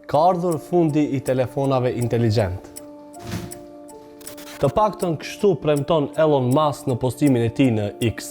Ka ardhur fundi i telefonave inteligjentë. Të paktën kështu premton Elon Musk në postimin e tij në X.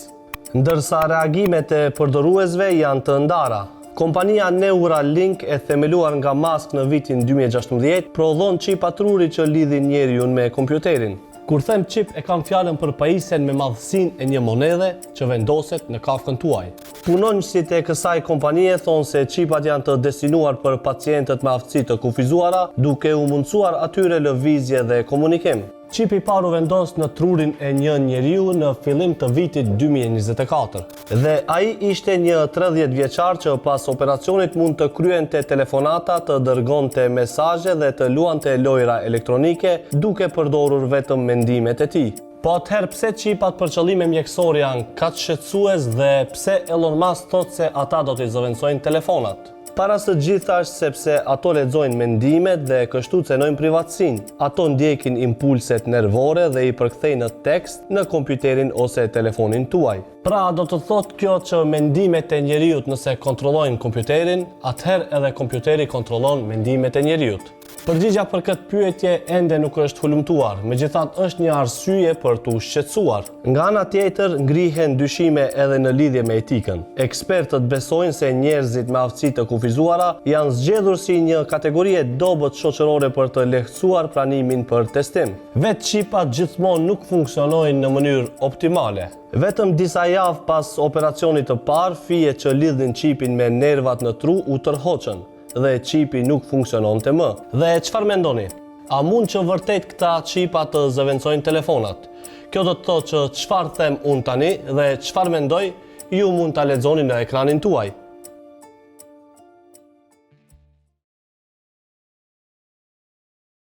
Ndërsa reagimet e përdoruesve janë të ndara. Kompania Neuralink e themeluar nga Musk në vitin 2016 prodhon çipa truri që lidhin njeriun me kompjuterin. Kur them çip e kam fjalën për pajisjen me madhësinë e një monedhe që vendoset në kafkën tuaj. Punonjësit e kësaj kompanie thonë se çipat janë të destinuar për pacientët me aftësi të kufizuara, duke u mundësuar atyre lëvizje dhe komunikim. Çipi i parë u vendos në trurin e një njeriu në fillim të vitit 2024. Dhe ai ishte një 30 vjeçar që pas operacionit mund të kryente telefonata, të dërgonte mesazhe dhe të luante lojra elektronike duke përdorur vetëm mendimet e tij. Po atëherë pse çipat për qëllime mjekësore janë kaq shqetësues dhe pse Elon Musk thotë se ata do t'i zëvendësojnë telefonat? Para së gjithash sepse ato lexojnë mendimet dhe kështu cenojnë privatësinë. Ato ndjekin impulset nervore dhe i përkthejnë në tekst në kompjuterin ose telefonin tuaj. Pra do të thotë kjo që mendimet e njeriut nëse kontrollojnë kompjuterin, atëherë edhe kompjuteri kontrollon mendimet e njeriut. Përgjigja për këtë pyetje ende nuk është hulumtuar, megjithatë është një arsye për t'u shqetësuar. Nga ana tjetër, ngrihen dyshime edhe në lidhje me etikën. Ekspertët besojnë se njerëzit me aftësi të kufizuara janë zgjedhur si një kategori e dobët shoqërore për të lehtësuar pranimin për testim. Vetë çipat gjithmonë nuk funksionojnë në mënyrë optimale. Vetëm disa javë pas operacionit të parë, fijet që lidhnin çipin me nervat në tru u tërhoqën. Dhe çipi nuk funksiononte më. Dhe çfarë mendoni? A mund që vërtet këta çipa të zëvendësojnë telefonat? Kjo do të thotë që çfarë them unë tani dhe çfarë mendoj, ju mund ta lexoni në ekranin tuaj.